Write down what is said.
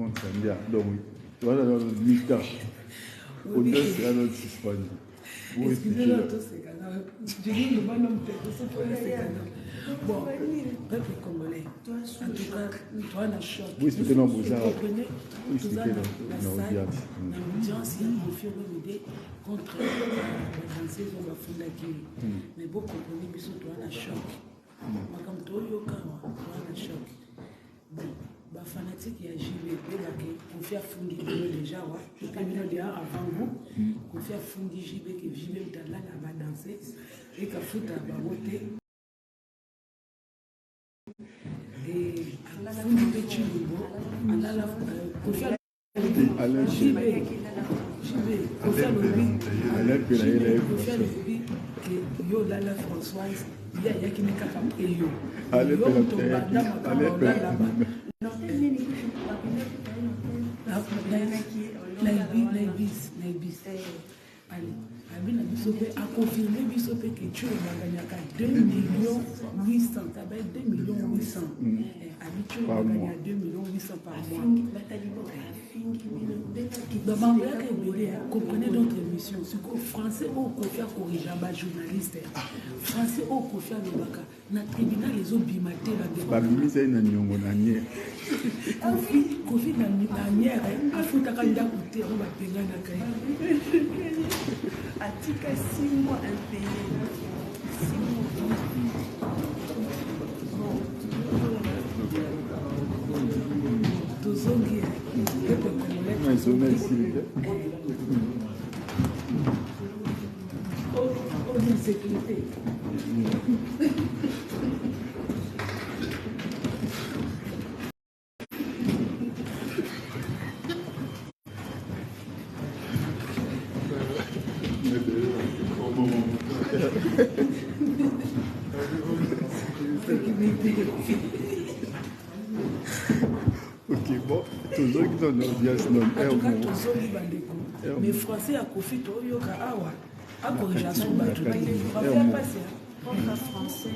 Contre Ndia. Donc, voilà dans le mi-temps. Audience sera notre suspendu. Excusez-moi, Bon, peuple congolais, en tout cas, toi, na choc. Oui, c'était dans Bozar. Oui, c'était dans l'audience. Na audience, il y a Koffi Olomide contre les oyo bafundaki ye. Mais bo comprenez biso toa na choc. Makambo toyoka toa na choc. Bon, ba fanatique ya JB boyeba ke Koffi afundi bino deja awa tope bino deja avant vous. Koffi afundi JB ke JB moto alala ba danseuse ekafuta bango te. Afundi mpe Tshilombo alala Koffi JB JB Koffi alobi Koffi alobi ke yo olala Françoise ye ayaki ne kaka mpe yo yo moto obanda makambo olala na ibis na ibis abi na biso mpe aconfirme biso mpe ke tio baganyaka 2 millions 800 tabai 2 millions 800 abi tio baganya 2 millions 800 par mois. Bamambo yaka ebele, comprenez d'autres émissions. Sikoyo français oyo Koffi akorija bajournaliste, français oyo Koffi alobaka na tribunal ezobima te. Bandeko babimisa ye na niongo na niere. Koffi na niere afutaka ndako te, yango babenganaka ye. Atika 6 mois impayé. 6 mois. Tozongi, peuple congolais. Oyo sécurité. Ok, bon, tozongi na audience. Non, tozongi bandeko, mais français ya Koffi toyoka awa akorija so bato te, français ya pasi. Français.